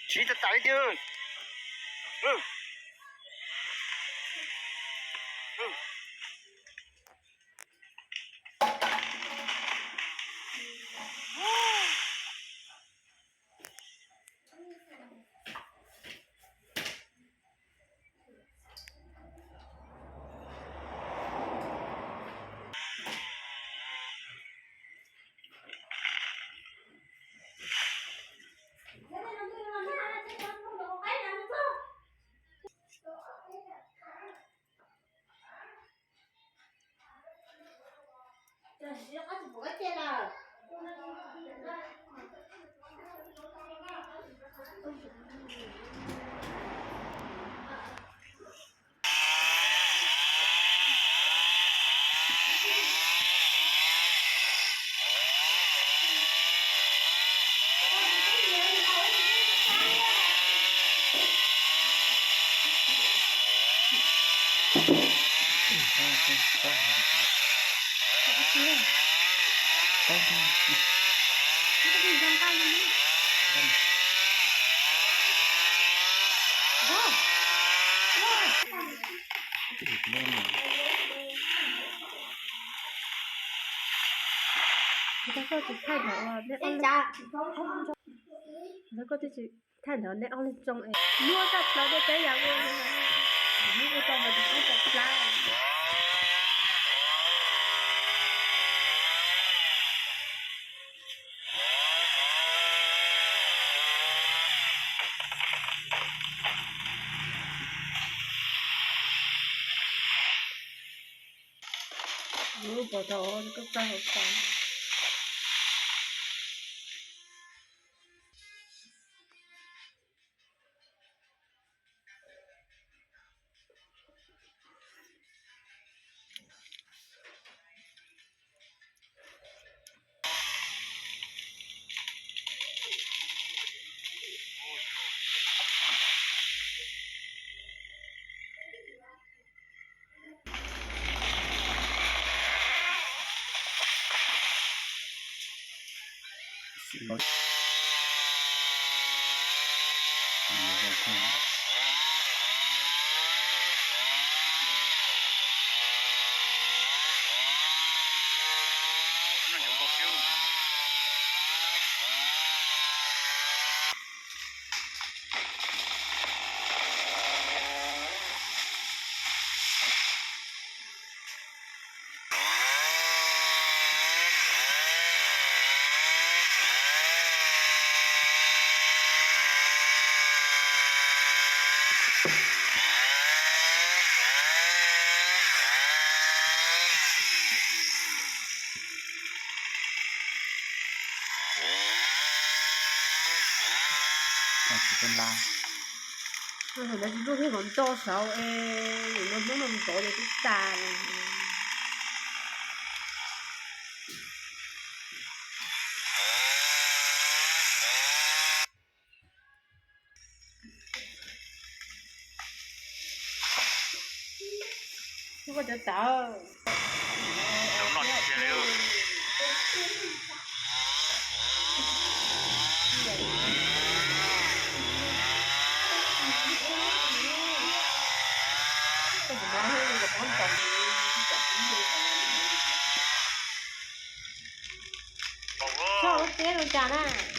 Siv tas tas li tiag. Koj tsis thaij ntawm neb ob leeg, koj twb tsis thaij ntawm neb ob leeg tsoo es muab tshaj plaws dej peb yam ua, ua tau ntawd tsis tau tshaj plaws. Lub pov tau koj txaj hauv pas. Thaum ntawd tsis tuaj thiab kom nto saud es no Hmoob no ntov ces twb tas. Koj cov tawv. Tso lub teb lub cas na.